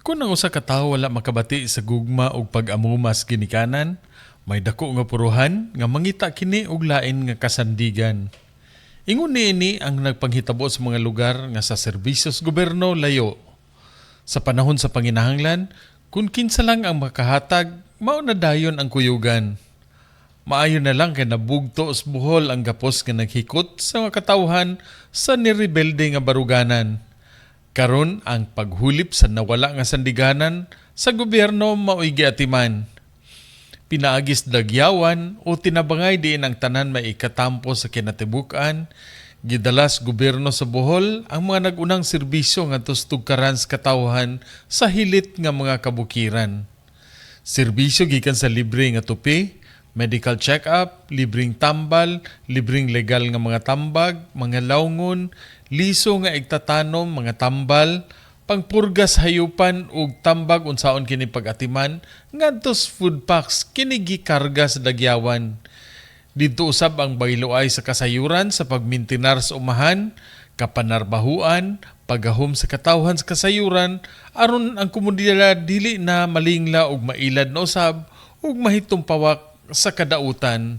Kung ang usa ka tawo wala makabati sa gugma ug pag-amumas ginikanan, may dako nga puruhan nga mangita kini og lain nga kasandigan. Ingon niini ang nagpanghitabo sa mga lugar nga sa serbisyo sa gobyerno layo. Sa panahon sa panginahanglan, kung kinsa lang ang makahatag, mao na dayon ang kuyugan. Maayo na lang kay nabugto sa Bohol ang gapos nga naghikot sa mga katawhan sa nirebelde nga baruganan. Karon, ang paghulip sa nawala nga sandiganan sa gobyerno mao'y giatiman. Pinaagis dagyawan o tinabangay diin ang tanan may ikatampo sa kinatibuk-an, gidalas gobyerno sa Bohol ang mga nag-unang serbisyo ngadto sa tugkaran sa katawhan sa hilit nga mga kabukiran. Serbisyo gikan sa libre nga tupi, medical check-up, libreng tambal, libreng legal nga mga tambag, mga lawngon, liso nga igtatanom, mga tambal, pangpurgas hayupan ug tambag unsaon kini pag-atiman ngadto sa food packs, kini gikarga sa dagyawan. Didto usab ang bayloay sa kasayuran sa pagmintinar sa umahan, kapanarbahuan, paggahom sa katawhan sa kasayuran aron ang komunidad dili na malingla ug mailad na usab ug mahitumpawak sa kadautan.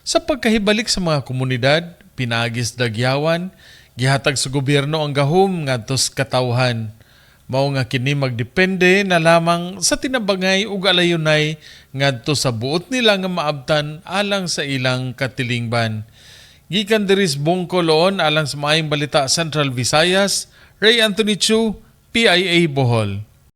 Sa pagkahibalik sa mga komunidad, pinaagis dagyawan, gihatag sa gobyerno ang gahom ngadto sa katawhan. Mao nga kini magdepende na lamang sa tinabangay ug alayunay ngadto sa buot nila nga maabtan alang sa ilang katilingban. Gikan diri sa Bongkoloon alang sa Maayong Balita Central Visayas, Ray Anthony Chu, PIA Bohol.